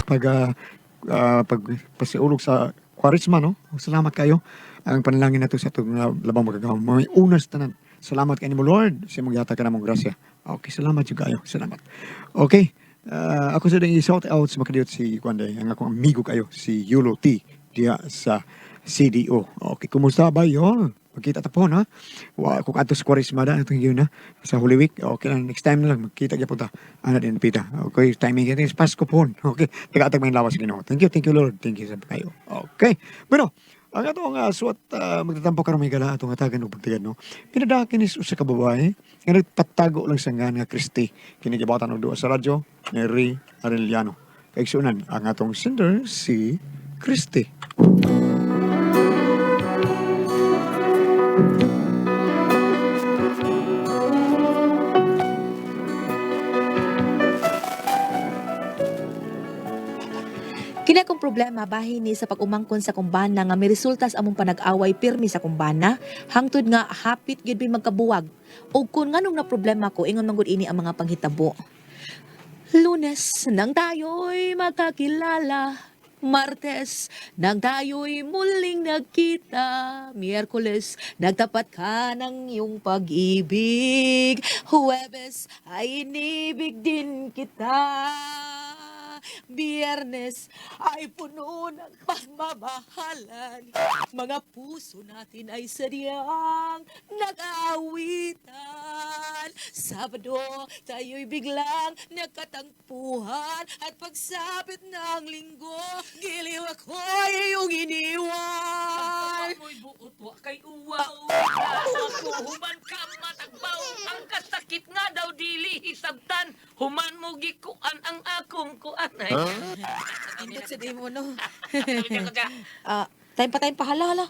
Pag pag pasiulog sa Kwaresma, no? Salamat kayo. Ang panalangin nato sa atong labang magagahom. May unas tanan. Salamat kay nimo, Lord, sa imong gihatag kanamong grasya. Okay, salamat jud kayo. Salamat. Okay. Ako sa ding i-shout out sa makadiyot si Kwanday, ang akong amigo kayo, si Yulo T, diya sa CDO. Okay, kumusta ba yun? Magkita ta po, ha? Wa, kung ato sa Kwaresma da, itong yun, ha? Sa Holy Week. Okay lang, next time na lang, magkita gyapon ta. Ana din, pita. Okay, timing kita is Pasko po. Okay, taga-atag may lawas Ginoo. Thank you, Lord. Thank you sa kayo. Okay. Bueno, ang atong suwat magtatampo karon may gala atong hatagan og pagtigad, no. Pinadakin is usa ka babae nga nagpatago lang sa ngan nga Kristi. Kini gibatan og duha sa radyo ni Ray Arellano. Kaigsunan ang atong sender si Kristi. Kini akong problema bahin ni sa pag-umangkon sa kumbana nga miresulta sa among panag-away pirmi sa kumbana hangtod nga hapit gyud mi magkabuwag. Ug kun nganong na problema ko, ingon man gud ini ang mga panghitabo. Lunes nang tayo'y magkakilala. Martes, nang tayo'y muling nagkita. Miyerkules, nagtapat ka ng iyong pag-ibig. Huwebes, ay inibig din kita. Biyernes ay puno ng pagmamahalan. Mga puso natin ay sadyang nag-aawitan. Sabado, tayo'y biglang nagkatangpuhan. At pagsapit ng linggo, giliw ako'y iyong iniwan. Mo'y buot wa kay uwa. Ako human ka matagbaw. Ang kasakit nga daw dili hisabtan. Human mo gikuan ang akong kuan. Ay, Indot sa dimo, no? sabi ko siya. Ah, time pa time pa, hala, hala.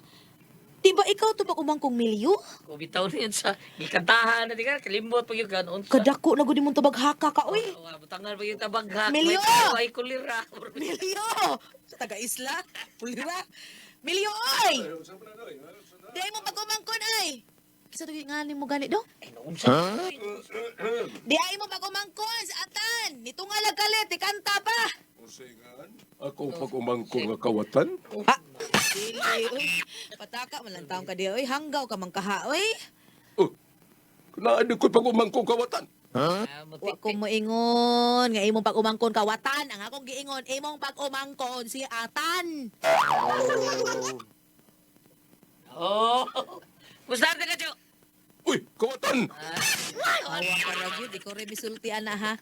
Di ba ikaw to ba umangkong milyo? Kubitaw niyan sa gikantahan na di ka kalimbot pag yung ganon sa. Kadako na gud imong tubag haka ka, oy. Wa butangan pag yung tabaghak. Milyo! May kulira. Milyo! Sa taga-isla, pulira. Milyo, oy! Di ay mo pag-umangkon, ay! Kisa to nga ni mo gani do? Ay, naunsa. Di ay mo pag-umangkon sa atan! Nito nga lang kalit, ikanta pa! Usingan, ako pag umangkon nga kawatan. Ah! Dili, oy. Pataka, malang taong ka di, oy. Hanggaw ka man kaha, oy. Oh, naa di ko'y pag umangkon kawatan. Ah, Wa ko moingon nga imong pag-umangkon kawatan. Ang akong giingon, imong pag-umangkon si atan. Oh. Musta ka, Jo? Uy, kawatan! Awa ka ra gyud, ikaw rin misulti ana ha.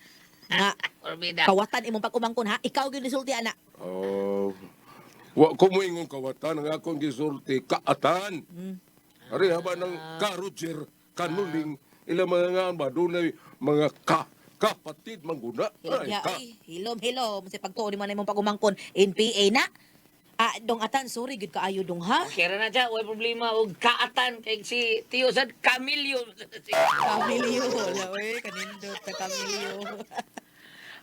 Nga Orbida. kawatan imong pag-umangkon ha. Ikaw gyud misulti ana. Oh, wa ko moingon kawatan, ang akong gisulti, kaatan. Ari, haba ng ka-Roger, kanuling, ilang mga nga ba, doon mga ka, kapatid, mangguna. Hilom Ay, ya, ka. oy. Hilom, hilom. Sa pagtuo ni man imong pag-umangkon, NPA na. Ah, dong atan, sorry gyud kaayo dong ha. Kira na siya, way problema og kaatan kay si Tio sad Camilio. Kamilyo, wala oy, kanindot ta Kamilyo.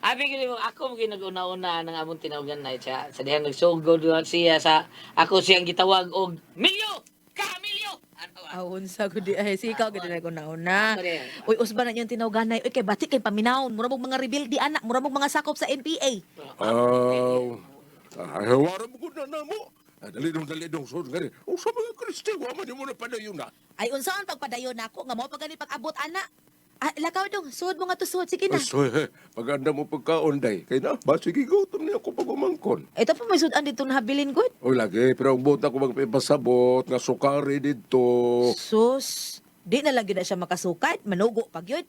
Abi gid mo ako mo ginag-una-una ng among tinawagan na siya. Sa dihang nagsugod na siya sa ako siyang gitawag og Milyo! Camilyo! Ano ba? Awon sa gud di ay si ikaw gud na una. Ako rin. Uy, usba na niyong tinawganay. Uy, kay batik kay paminawon, mura mong mga rebelde ana, mura mong mga sakop sa NPA. Aw, ay, wara mo gud na na mo. Ah, dali dong, dali dong, sud gani. O sa mga Kristi, wa man mo na padayon na. Ay unsaon pagpadayon nako nga mao pa gani pag-abot ana. Ah, lakaw dong, suod mo nga to suod sige na. Ay, so, eh, paganda mo pagkaon, day. Kay na, ba, sige, gutom niya ako pag umangkon. Ito pa may sudan dito na habilin gud. O lagi, pero ang buta ko magpapasabot nga sukari dito. Sus, di na lang gyud na siya makasukat, manugo pag yun.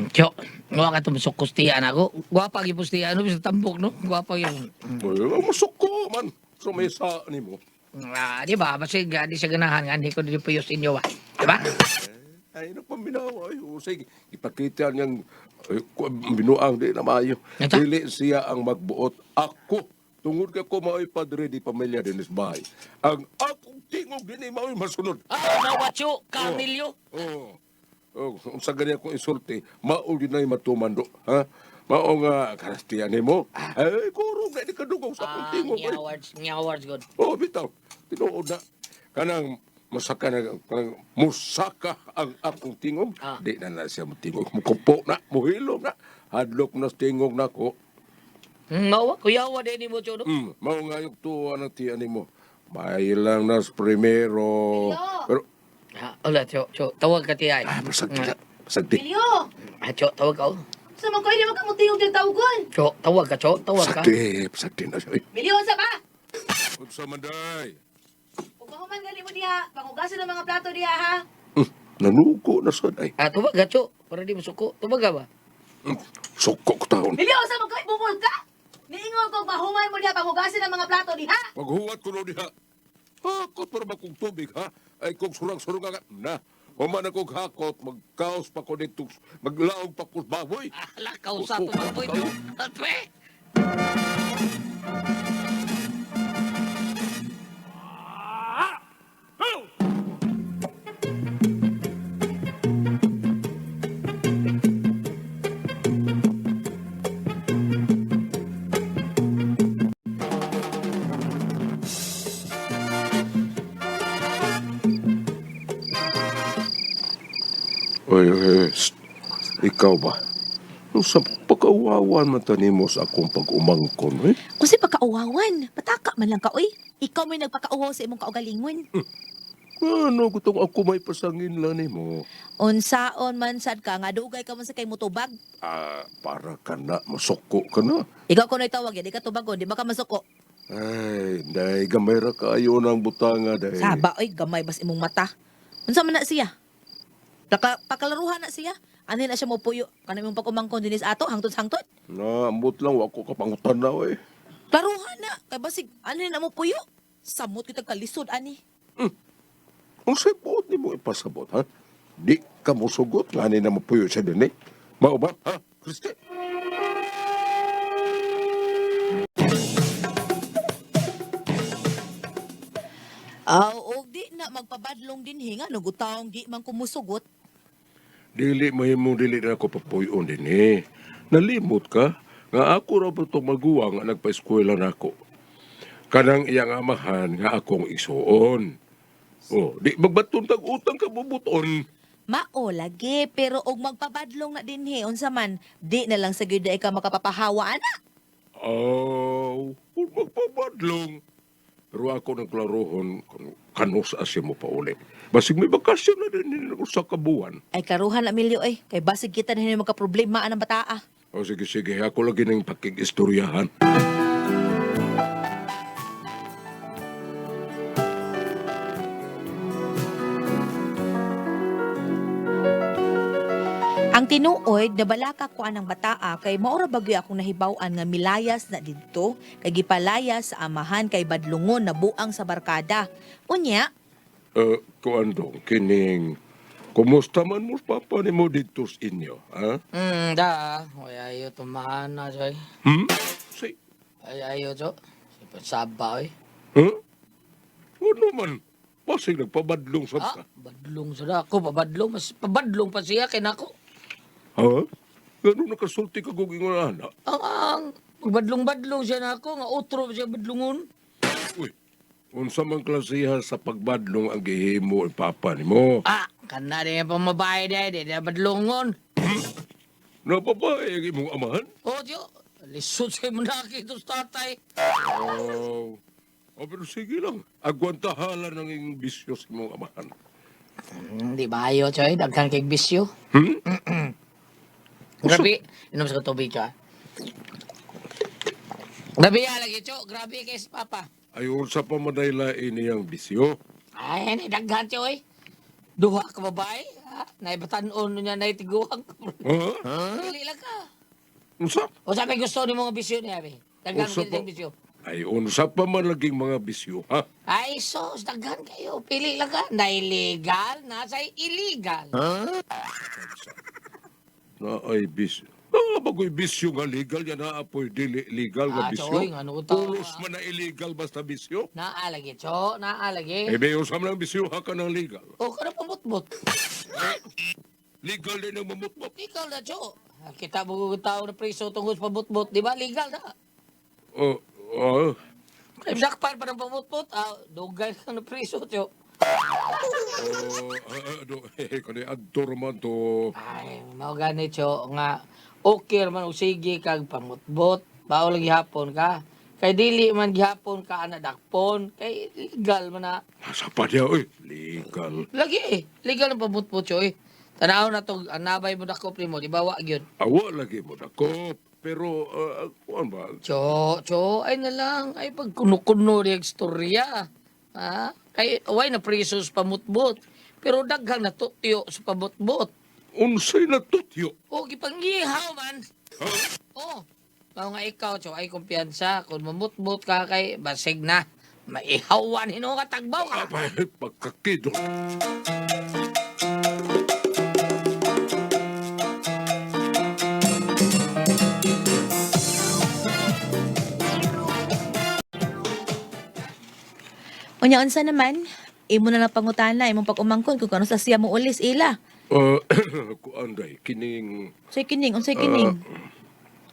Tiyo, wa ka tumusok kustiyan ako. Gwapa gyud pustiyan no sa tambok no. Gwapa gyud. Uy, masuko man. Sumisa ni mo. Ah, di ba? Basig di siya ganahan nga hindi ko dili puyos inyo ba. Di ba? Ay, nagpaminaw. Ay, o, sige, ipakita niyang ay, binuang di na maayo. Ito? Dili siya ang magbuot. Ako, tungod ka ko mao'y padre di pamilya din bahay. Ang akong tingog din ay mao'y masunod. Ah, mawatyo, Camilio. Oh. Oh, unsa gani akong insulti, mao gyud na'y matumando, ha? Mao nga karastiyan nimo. Ay, kurog na di kadugong sa akong Ah, tingog. niya Ay. awards, niya awards good. Oh, bitaw. Tinuod na. Kanang Masaka na kanang musaka ang akong tingog. Ah. Di na na siya motingog. Mukupo na, muhilom na. Hadlok na sa tingog nako. Mawa, kuyawa din ni mo, Cho, no? Mao nga yung tuwa ng tiyan nimo. May lang nas primero. Pero Ah, wala, Cho, Cho, tawag ka tiyay. ah, masagti ka. Masagti. Emilio, Ah, Cho, tawag ka, oh. sa mga koy, di mo ka mutingog yung tawgon. Cho, tawag ka, Cho, tawag ka. Masagti, masagti na siya. Emilio, unsa ba? Unsa man day? Ug mahuman gali mo diha, pangugasan ang mga plato diha ha. Nanuko na sad ay. Ah, tawag ka, Cho, para di mo suko. Tawag ka ba? Suko ko taon. Emilio, unsa man koy bungol ka? Niingon ko mahuman mo diha pangugasan ang mga plato diha. Paghuwat ko no diha. Hakot para ba kong tubig ha? Ay kung surang-surang ka na. Human akong hakot, magkaos pa ko dito, maglaog pa ko sa baboy. Ah, lakaw sa tumaboy, Cho. Atwe! Oy, oy, oy, shh. Ikaw ba? Sa pagkawawan man tanimo sa akong pag-umangkon, eh? Kasi pagkauwawan, pataka man lang ka oy. Ikaw may nagpakauwaw sa imong kaugalingon. Ano gutong ako may pasangin lang nimo? Unsaon man sad ka nga dugay ka man sa kay mutubag. Ah, para ka na, masuko ka na. Ikaw kuno'y tawag di ka tubagon, di ba ka masuko? Ay, day, gamay ra kaayo ng butanga, day. Saba oy, gamay bas imong mata. Unsa man na siya? Paka, pakalaruhan na siya. Ano na siya mo puyo? Kanang imong pag-umangkon dinis ato hangtod-hangtod. Na, ambot lang, wako ka pangutan na, eh. Klaruhan na kay basig ano na mo puyo? Samot kitag kalisod ani. Ang buot ni mo ipasabot, ha? Di ka mo sugot, ngani na mapuyo siya din, eh. Mao ba, ha, Kristi? Aw, og di na magpabadlong dinhi nga no gutawong di man kumusugot. Dili mahimong dili na ako papuyon din, eh. Nalimot ka, nga ako ra ba itong maguwang nga nagpa-eskwela nako. Kanang iyang amahan nga akong isuon. Oh, di magbaton tag utang ka bubuton. Mao lagi pero og magpabadlong na dinhi unsa man di na lang sa gyud ka makapapahawa ana. Aw, kung magpabadlong. Pero ako ng klarohon kung kanus asya mo pa uli. Basig may bakasyon na din nila sa kabuan. Ay klaruhan na Emilio eh kay basig kita na hindi magka-problema anang bataa. O sige, sige, ako lagi ng pakig-istoryahan. Ang tinuoy, nabalaka ko anang bataa kay maura bagyo akong nahibaw-an nga milayas na didto kay gipalayas sa amahan kay badlungon na buang sa barkada. Unya, Kuan dong, kining, kumusta man mo sa papa ni mo dito sa inyo, ha? Da. Ay, ayo, tumahan na, Choy. Hmm? Say, Ay, ayo, Cho. Saba, oy. huh? Ano man? Basig nagpabadlong sa Ah, ka. badlong sa ako, pabadlong. Mas pabadlong pa siya kay nako. Ha? Ganun nakasulti ka kung ingon anak. Ang, magbadlong-badlong siya nako, nga otro siya badlungon. Uy, unsa man klasiha sa pagbadlong ang gihimo ni papa nimo? Ah, kana di pamabae di, di di badlongon. Nababae ang imong amahan? Oh, Diyo, lisod sa imong nakito sa tatay. Oh. Oh, pero sige lang. Agwantahalan ang iyong bisyo sa imong amahan. Di ba ayo, Choy? Daghan kay bisyo. Hmm? Grabe, inom sa tubig, Choy. Grabe ya lagi, Cho. Grabe kay sa papa. Ayon sa pamadaylain niyang bisyo. Ay, ni daghan, Choy. Duha ka babae, ha? Naibatan-on niya, naitiguang. Ha? Dili lang ka. Unsa? O sabi gusto ni mga bisyo niya, abi. Daghan Unsa kay pa- bisyo. Ay, unsa pa man laging mga bisyo, ha? Ay, sus, daghan kayo. Pili lang ka. Na illegal, nasa illegal. Na ay bisyo. Ah, bagoy bisyo nga legal yan ha, apoy dili legal nga Ah, bisyo. Choy, nga ano tao, Pulos ah. man na illegal basta bisyo. Naalagi, cho. Naalagi. Eh, may usam lang bisyo ha ka ng legal. O, ka na pamutmut. Legal din ang mamutmot. Legal na, cho. Kita mo kung tao na preso tungkol sa pamutmut, di ba? Legal na. Oh, oh. Kaya sakpan pa ng pamutmut, ah, dugay ka na preso, cho. Oh, do, eh, kani adto man to. Ay, mao gani Cho nga okay man og sige kag pamutbot, baol gihapon ka. Kay dili man gihapon ka ana dakpon, kay legal man na. Asa pa niya, oy. Legal. Lagi eh, legal ang pamutbot Cho eh. Tanaw na to, anabay mo dakop nimo, di ba wa gyud. Awa lagi mo dakop. Pero, kuan ba? Cho, Cho, ay na lang, ay pagkuno-kuno di istorya. Ha? Kay way na priso sa pamutbot. Pero daghang natutyo sa pamutbot. Unsay natutyo? O gipanggihaw man. Ha? Oh, mao nga ikaw, Cho, ay kumpiyansa. Kung mamutbot ka kay basig na. Maihawan hinuo ka tagbaw ka. Abay, pagkakido. Unya unsa naman? Imo na lang pangutana imong pag-umangkon kung kano sa siya mo ulis ila. Kuan day, kining Unsay kining, unsay kining?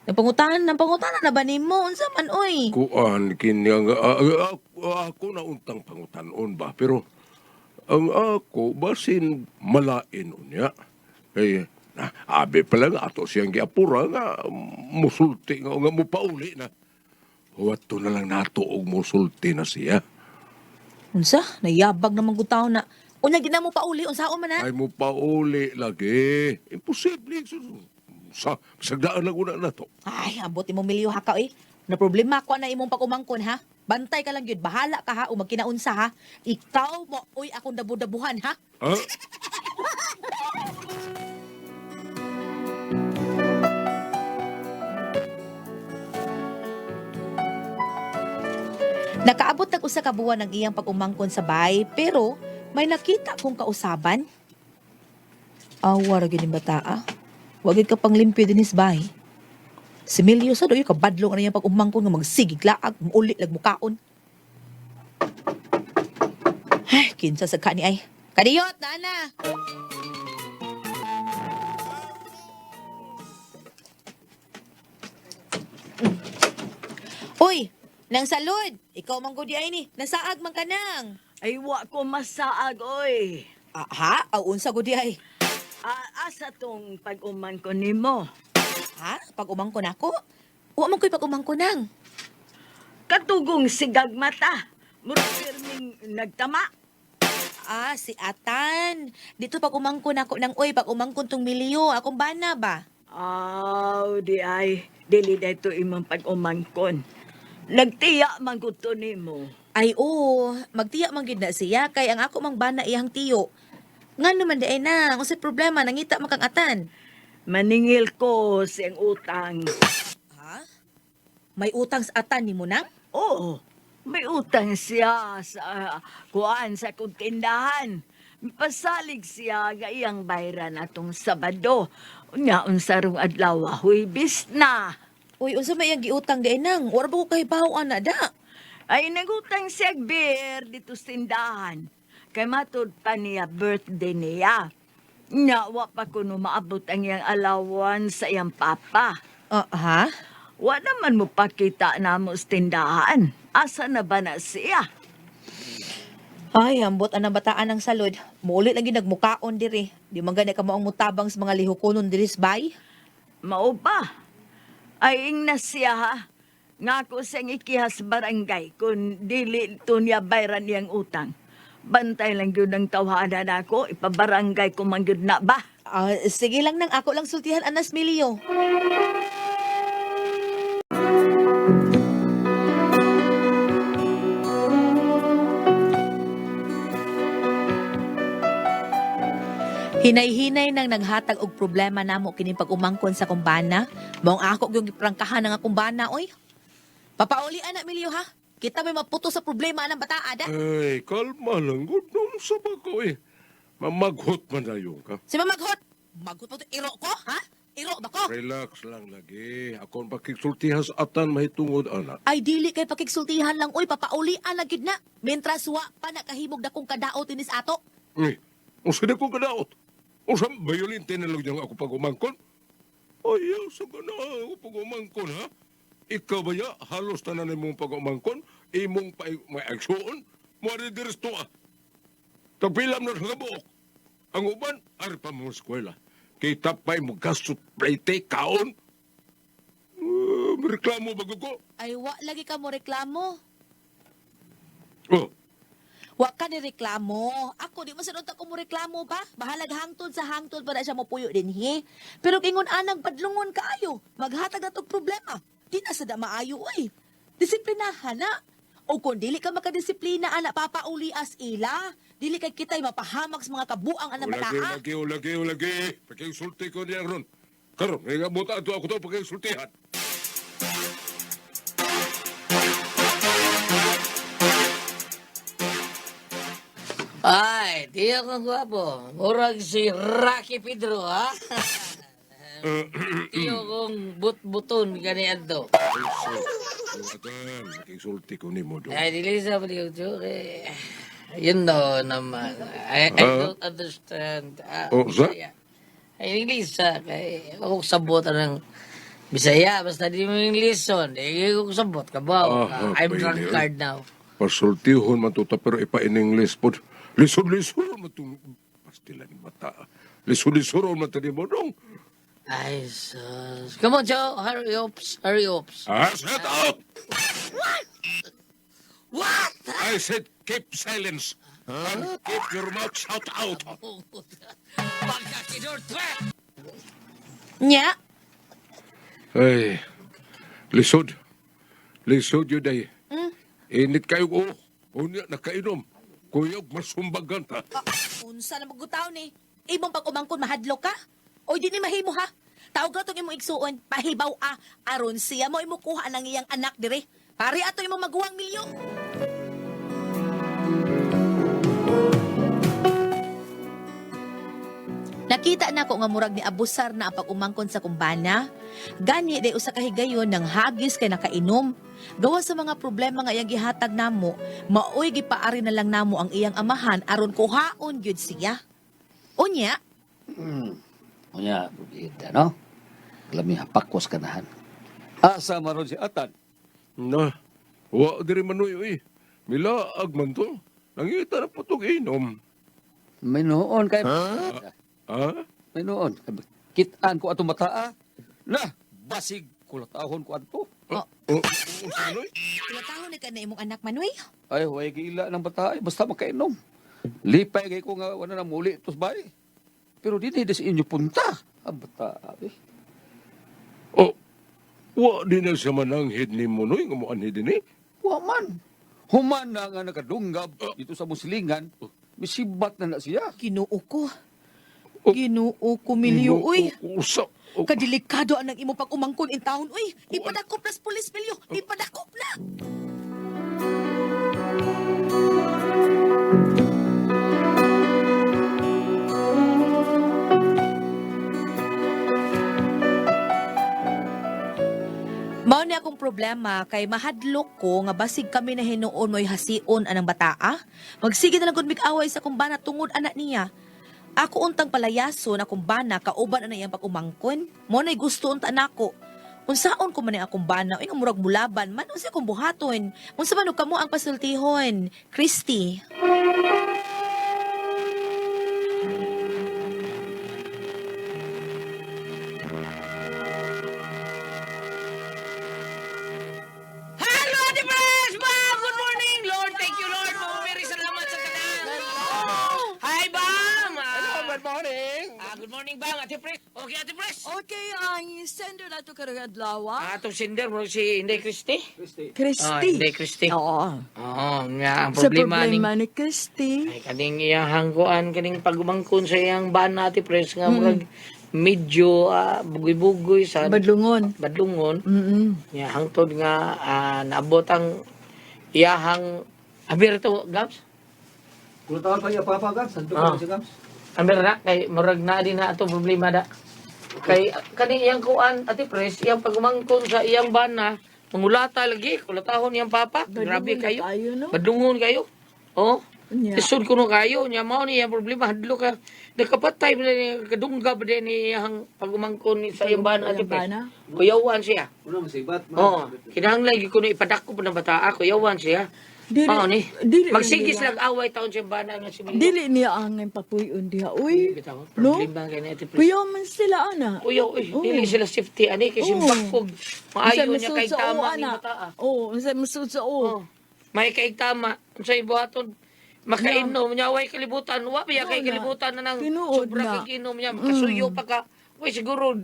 Nang pangutana na ba nimo? Unsa man oy? kuan kini ang ako na untang pangutanon ba pero ang ako basin malain unya kay na abi pa lang ato siyang giapura nga musulti nga nga mupauli na wato na lang nato og musulti na siya. Unsa? Nayabag naman gud taon na. Unya gid na mo pauli, unsaon man na? Ay mupauli lagi, imposible sa sagdaan lang una nato. Ay, ambot imong milyo ha ka oy. Na problema ko na imong pag-umangkon ha. Bantay ka lang gyud, bahala ka ha o magkinaunsa ha. Ikaw mo oy akong dabu-dabuhan ha. Ha? Nakaabot nag usa ka buwan ang iyang pag-umangkon sa bahay, pero may nakita kong kausaban. Awa ra gyud ning bataa. Wa gyud ka panglimpyo dinis bay. Si Milio sa doyo kabadlong ang iyang pag-umangkon nga magsigig laag, muuli lag mukaon. Ay, kinsa sa kani ay. Kadiyot na na. Uy, nang salud. Ikaw man gud ay ni. Nasaag man ka nang. Ay, wa ko masaag, oy. Ah, ha? Aw unsa gud ay? Ah, asa tong pag-uman ko nimo? Ha? Pag umangkon ako? Wa man ko'y pag umangkon nang. Katugong sigag mata. Murag pirming nagtama. Ah, si Atan. Dito pag umangkon ako nang oy, pag umangkon tong milyo, akong bana ba? Aw, di ay. Dili dayto imong pag-umangkon. Nagtiya man gud to nimo. Ay oo, magtiya man gid na siya kay ang ako mang bana iyang tiyo. Ngano man di ay nang, unsay problema nangita man kang Atan? Maningil ko siyang utang. Ha? May utang sa Atan nimo nang? Oo, may utang siya sa kuan sa kong tindahan. Pasalig siya nga iyang bayran atong Sabado. Unya unsa rong adlaw, Huwebes na. Uy, unsa may iyang giutang di ay nang? Wala ba ko kahibaw ana da? Ay nagutang siya og beer dito sa tindahan. Kay matud pa niya birthday niya. Nya wa pa kuno maabot ang iyang alawan sa iyang papa. Ah, ha? Wa naman mo pakita namo sa tindahan. Asa na ba na siya? Ay, ambot anang bataan ng salod. Muuli lang gyud nagmukaon diri. Di man gani ka maong mutabang sa mga lihukonon diri sa bay. Mao ba? Ay ingna siya ha. Nga ko siyang ikiha sa barangay kung dili to niya bayran niyang utang. Bantay lang yun ang tawhanan ako, ipabarangay ko man gyud na ba? Ah, sige lang nang ako lang sultihan anas milyo. Hinay-hinay nang naghatag og problema namo kining pag-umangkon sa kumbana. Maong ako gyud giprangkahan ang akong bana oy. Papauli ana milyo ha. Kita may maputo sa problema anang bataa da. Ay, kalma lang. Good nung sa ba ko eh. Mamaghot man na yun ka. Si Mamaghot. Maghot pa to iro ko ha? Iro ba ko? Relax lang lagi. Ako ang pakigsultihan sa atan mahitungod, anak. Ay dili kay pakigsultihan lang oy, papaulian na gid na. Mentras wa pa nakahimog dakong kadaot inis ato. Eh, unsa na kong kadaot? Unsa bayolente na lang niyang ako pag-umangkon? Ayaw sa gana ako pag-umangkon, ha? Ikaw ba ya, halos tanan imong pag-umangkon? Imong pa may aksyon? Mo ah. Tagpilam na sa kabuok. Ang uban, ari pa mga eskwela. Kita pa'y mo gastos plate, kaon. Reklamo bago ko. Ay, wa lagi ka mo reklamo. Oh, Wa ka ni reklamo. Ako di mo sa ko mo reklamo ba? Bahalag hangtod sa hangtod para siya mopuyo dinhi. Pero kingon anang padlungon kaayo, maghatag na tog problema. Di na sa da maayo oy. Disiplinahan na. O kung dili ka makadisiplina ana papauli as ila, dili kay kita'y mapahamak sa mga kabuang anang Ulagi, bataa. ulagi, ulagi, ulagi. Pakisulti ko niya ron. Karon, nga buta ato ako to pakisultihan. Ay, tiyo kong gwapo. Murag si Rocky Pedro, ha? Tiyo kong but-buton gani adto. Atan, pakisulti ko nimo do. Ay, dili sa baliw, tiyo. Eh, yun no naman. I Ah? don't understand. Ah, Oh, sa? Bisaya. Ay, English, ah. Kay, ako sabot ng Bisaya. Basta di mo Englishon. Eh, ako sabot. Kabaw. Ah, I'm pwede, drunkard now. Pasultihon man to ta pero ipa in English pod. Lisod-lisod man to. Pastila ni bata. Lisod-lisod man to nimo dong. Ay, sus. Come on, Joe. Hurry ups. Hurry ups. Ah, shut up! What? I said keep silence. And keep your mouth shut out. Pagkakidor, Nya, Ay, lisod. Lisod yun ay. Init kayo ko. Unya, nakainom. Kuyog, masumbagan ta. Ah, unsa na magutaw ni? Imong pag-umangkon mahadlok ka? Oy di ni mahimo ha. Tawag na tong imong igsuon, pahibaw a aron siya mo imo kuha ang iyang anak dire. Pari ato imong maguwang milyo. Nakita na ko nga murag ni abusar na ang pag-umangkon sa kumbana. Gani day usa ka higayon nang hagis kay nakainom. Gawa sa mga problema nga iyang gihatag namo, maoy gipaari na lang namo ang iyang amahan aron kuhaon gyud siya. Unya, Unya, Brigida, no? Lami hapakwas kanahan. Asa maron si Atan? Na, wa diri manoy oy. Milaag man to. Nangita na po tong inom. May noon kay... Ha? May noon. Kitaan ko atong mataa. Na, basig kulatahon ko ato. Oh, oh, oh, manoy? Tulatahon na ka na imong anak Manoy. Ay, way giila ng bata. Ay, basta makainom. Lipay kay ko nga wala na muli tos bay. Pero dinhi di sa inyo punta. Ang bata, eh. Oh, wa di na siya mananghid ni Munoy nga mo anhi din eh. Wa man. Human na nga nakadunggab dito sa muslingan. Misibat na na siya. Ginoo ko. Oh. Ginoo ko milyo uy. Usa. Oh, Kadelikado ang imong pag-umangkon in town uy. Ipadakop na sa pulis milyo. Ipadakop na. Mao ni akong problema kay mahadlok ko nga basig kami na hinuon mo'y hasion anang bataa. Magsige na lang gud mig-away sa kumbana tungod anak niya. Ako untang palayason akong bana kauban ana iyang pag-umangkon. Mo na'y gusto unta nako. Unsaon ko man ang akong bana, ay nga murag mulaban man unsa akong buhaton. Unsa man og kamo ang pasultihon, Christy. Hello, Ate Fresh! Ma'am! Good morning, Lord! Thank you, Lord! Ma'am, salamat sa tanan! Hi, Bam! Hello, good morning. Good morning, Bam! Ate Fresh! Okay, Ate Fresh! Okay, ang sender nato karong adlaw. Atong sender mo si Inday Christy? Christy. Ah, Inday Christy. Oo. Oo, nga, ang Sa problema, problema ning ni Christy. ay, kaning iyang hangguan, kaning pagumangkon sa iyang bana, Ate Fresh, nga murag medyo bugoy-bugoy sa Badlungon. badlungon. Mm. Nga hangtod nga naabot ang iyahang Amir to, Gabs? Kulatahon pa niya, Papa Gams. Santo Ah. pa siya, Gams. Amir na kay murag na din na ato problema da. Kay kani iyang kuan Ate Pres, iyang pagumangkon sa iyang bana, mangulata lagi, kulatahon iyang papa. Grabe Badlungon kayo. kayo, no? Badlungon kayo. Oh. Nya. Lisod kuno kayo, nya mao ni iyang problema hadlo ka. Nakapatay ba ni kadungga ba ni iyang pagumangkon ni sa iyang bana Ate Iyang Pres. bana? Kuyawan siya. Una masibat. Oo. Kinahanglan gyud kuno ipadako pa ng bataa, kuyawan siya. Dili, Mao ni. dili Magsigis nila. lang away taon siya bana nga si Milo. Dili niya ang papuyon diha. Uy. Bitaw, No? problema kay na iti pres. Kuya man sila ana. Kuya, uy, Oo. dili sila safety ani kay Oo. simbakog. Maayo Unsa niya kay masud sa tama o, ni ana. bata. Ah. Oo, unsa masud sa o. Oh. May kay tama unsay buhaton makainom niya way kalibutan wa biya kay No, na. kalibutan na nang Tinuod sobra na. Mm. kay inom niya makasuyo pa ka. Uy siguro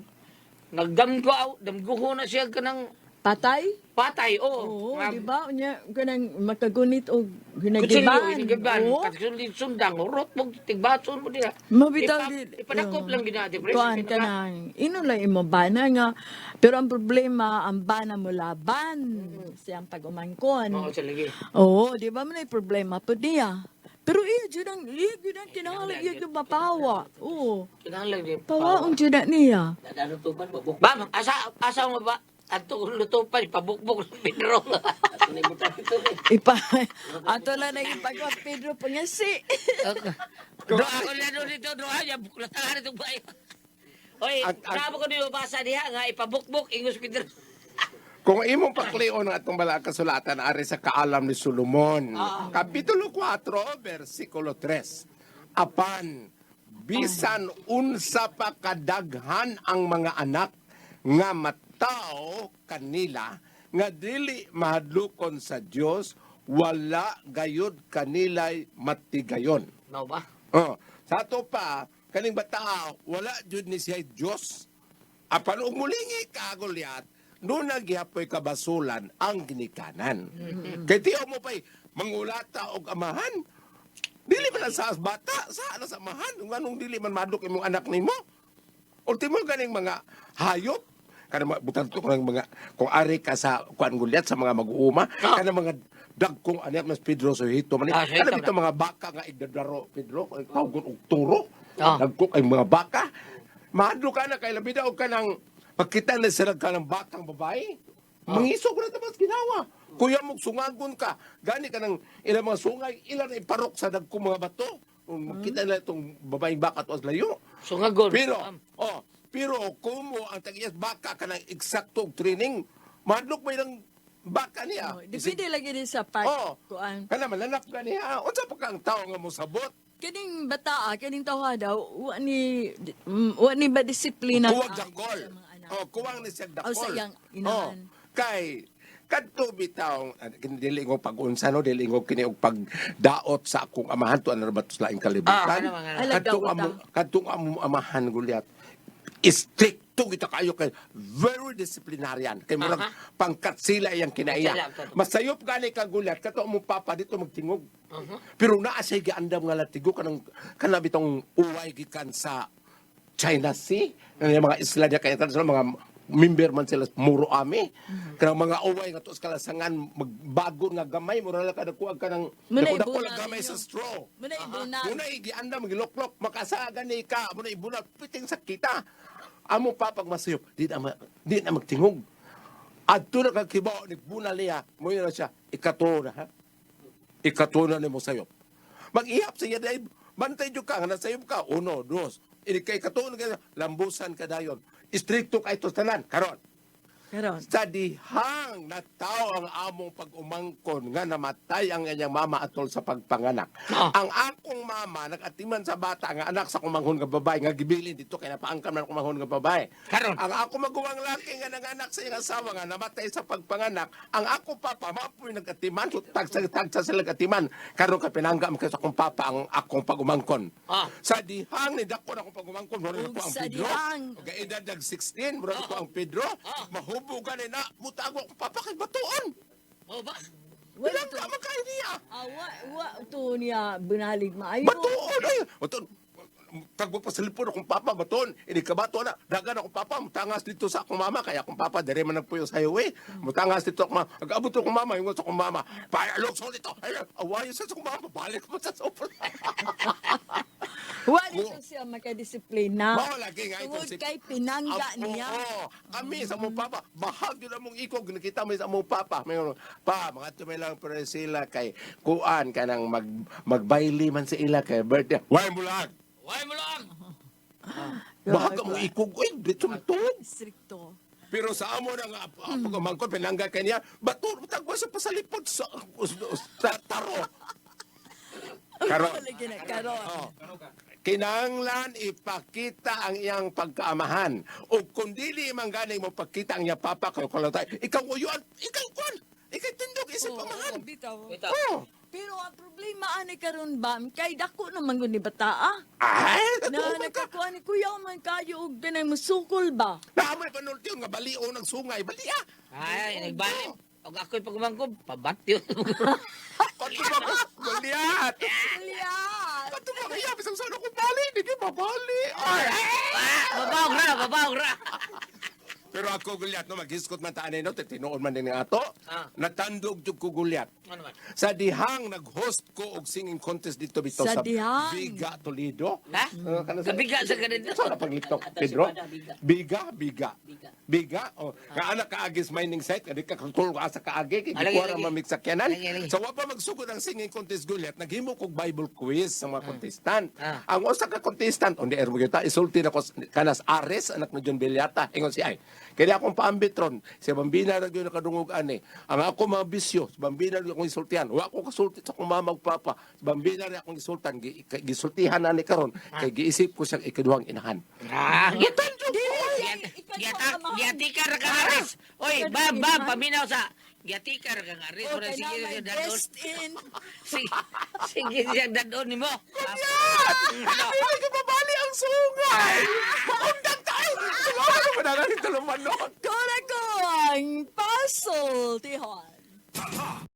nagdamgo aw damguho na siya kanang Patay? patay oh. Oo, di ba? Unya kanang makagunit og Kutsilyo, hinagiban. hinagiban. Oo. Katsulid sundang, urot mo, tigbason mo diha. Mabitaw di. Ipadakop lang ginati, pre. Kuan ka nang ino lang imo bana nga pero ang problema ang bana mo laban siyang pag-umangkon. Oo, sa lagi. Oo, di ba man ay problema po niya. Pero iya jud ang iya jud ang kinahanglan iya jud mapawa. Oo. Kinahanglan di. Pawaon jud na niya. Bam, asa asa mo ba? Adto kong lutupan, ipabukbok ng Pedro. Ipa ato lang nang ipagawa Pedro Pangasi. Doa ko na doon dito, doa niya, buklatahan itong bayo. Oy, sabi ko niyo basa diha nga ipabukbok ingos Pedro. Kung imong paklion ang atong bala kasulatan ari sa kaalam ni Solomon. Kapitulo 4, versikulo 3. Apan bisan unsa pa kadaghan ang mga anak nga matao kanila nga dili mahadlokon sa Dios, wala gayud kanilay matigayon. Mao ba? Oh, sa ato pa, kaning bata, wala jud ni siya Dios. Apan ug mulingi ka Goliat, no nagyapoy kabasulan ang ginikanan. Kay tiyo mo pa'y mangulata og amahan. Dili man lang sa bata, sa na sa amahan. Kung anong dili man madok imong anak nimo. Ultimo ganing mga hayop, kanang mga butan to kanang mga kung ari ka sa kuan Goliat sa mga mag-uuma, kanang mga dagkong anak mas Pedro Sohito man. Ah, Sohito Kanang bitaw mga baka nga igdadaro Pedro, tawgon og turo. Ah. Dagko kay mga baka. Mahadlo ka na kay labi daw ka ng pagkita na sila ka ng bakang babae. Mangisog na tabas ginawa. Kuya mo sungagon ka. Gani ka ng ilang mga sungay, ilan na iparok sa dagkong mga bato. Kung makita na itong babaeng baka to as layo. Sungagon. Pero, oh, pero kumo ang tag-iyas baka ka ng eksakto og training, mahadlok ba ilang baka niya? Oh, depende lagi din sa part Oh, kuan. kana mananap ka niya. Unsa pa ka ang tao nga mosabot? Kaning bata, kaning tawha daw, wa ni ba disiplina Kuwag ang dakol. sa mga anak? Oh, kuwang ni siya dakol. Oh, sa iyang inahan. Oh, kay kadto bitaw dili ko pag-unsa no dili ko kini og pagdaot sa akong amahan to ano ba to sa laing kalibutan. Ah, ano mga ano. Alag Kadtong daot, among kadtong among amahan Goliat. Stricto kita kayo kay very disciplinarian kay murag pangkat sila iyang kinaiya. Sila, Masayop gani ka Goliat kato among papa dito magtingog. Pero naa siya giandam nga latigo kanang kanang bitong uway gikan sa China Sea, ng mga isla niya kaya sila mga member man sila Muro Ami. Kanang mga uway nga tuos kalasangan magbago nga gamay mura lang ka nagkuag ka ng Muna dako-dako ibuna lang gamay ninyo. sa straw. Muna ibuna. Muna igiandam giloklok makasaga ni ka muna ibuna piting sa kita. Amo pa pag masayop di na magtingog. Adto na kag kibaw ni bunal niya, mo na siya ikato na ha. Ikato na nimo sayop. Mag-ihap siya dahil bantay jud ka nga nasayop ka uno, dos. Ini kay ikato na ka lambusan ka dayon. Istrikto kay to tanan karon. Karon. Sa dihang natao ang among pag-umangkon nga namatay ang kanyang mama atol sa pagpanganak. Ah. Ang akong mama nagatiman sa bata nga anak sa kumanghon nga babae nga gibilin dito kay napaangkam na kumanghon nga babae. Karon. Ang ako maguwang laki nga nanganak sa iyang asawa nga namatay sa pagpanganak, ang ako papa mapoy nagatiman so tagsa tagsa sila nagatiman karon ka pinanggam kay sa akong papa ang akong pag-umangkon. Ah. Sa dihang ni dako na akong pag-umangkon mura na Ug ko ang sa Pedro. dihang. Ug edad nag 16 mura na ko ang Pedro. Mahubo gani na mutago akong papa kay batuon. Mao ba? Wala Bilang to. ka man kay niya. Ah, wa to niya bunalig maayo. Batuon ay. Batuon. Tagbo pa sa lipon akong papa batuon. Ini ka bato na. Dagan akong papa mutangas dito sa akong mama kaya akong papa dire man nagpuyo sa highway. Mutangas dito akong mama. Ag-abot akong mama ingon sa akong mama. Payalok sa dito. Ay, awayo sa akong mama balik mo sa sofa. Wa nito siya makadisiplina. Mao lagi nga itong Tungod si- kay pinangga Apo, niya. oo. Kami sa mong papa, bahag yun among ikog, nakita mo sa mong papa. May ngono, pa, mga tumay lang pero sila kay kuan ka nang magbayli man sa ila kay birthday. Why mo lang? Way mo lang. Bahag among ikog, uy, dito tuod. Stricto. Pero sa amo na nga pagumangkon pinangga kanya, bato tagwa sa pasalipod sa taro. Karon. Lagi na karon. Oh. Kinahanglan ipakita ang iyang pagkaamahan. O kung dili man gani mo pakita ang iyang papa kay kalotay, ikaw uyuan, ikaw kwan, ikaw tindog isip amahan. Bitaw. Bitaw. Oh. Pero ang problema ani karon bam kay dako naman gud ni bataa. Ay, Na natuo man ka. nakakuha ni kuya man kayo og ganay musukol ba. Naamoy panulti nga balio ng sungay, balia. Ay, nagbalik. Og ako'y pagumangkob, pabatyo. Kanto ba ko? Goliat. Liat. Kanto ba kaya bisag sana ko bali, di ko mabali. Ay. Babaw ra, babaw ra. Pero ako Goliat no maghiskot man ta ani no tinuod man din ato. Ah. Natandog jud ko Goliat. Ano man? Sa dihang nag-host ko og singing contest dito bitaw Sa sa, dihang. Biga Toledo. Ha? Kana Kabiga sa ganito. Sa paglitok, Ato si Pedro. Pada, biga. Biga, biga. Biga. Biga. Oh, nga anak kaagis mining site, kadi ka kontrol ka sa kaagi kay Ah, lagi, gikuha ra lagi. mamig sakyanan. Lagi, lagi. So wa pa magsugod ang singing contest Goliat, naghimo kog Bible quiz sa mga contestant. Ah. Ang usa ka contestant on the air mo gyud ta, isulti na ko kanas Ares anak ni John Villata. Ingon si ay. Kaya akong paambitron, si Bambina ra gyud nakadungog ani. Ang ako mga bisyo, si Bambina ra akong isultihan. Wa ko kasulti sa akong mama ug papa. Si Bambina ra akong isultan, gisultihan ani karon kay giisip ko siyang ikaduhang inahan. Ah, Ikaduhang amahan. Giatikar ka nga Aris. Oy, bam bam paminaw sa giatikar ka nga Aris. O Murag sige kana may siya dadon. best in. Sige, sige siya dadon nimo. Goliat! Dili ko mabali ang sungay! Undang tayo! Tulungan mo na lang itulungan noon. Kora ko ang pasultihan. Tatak!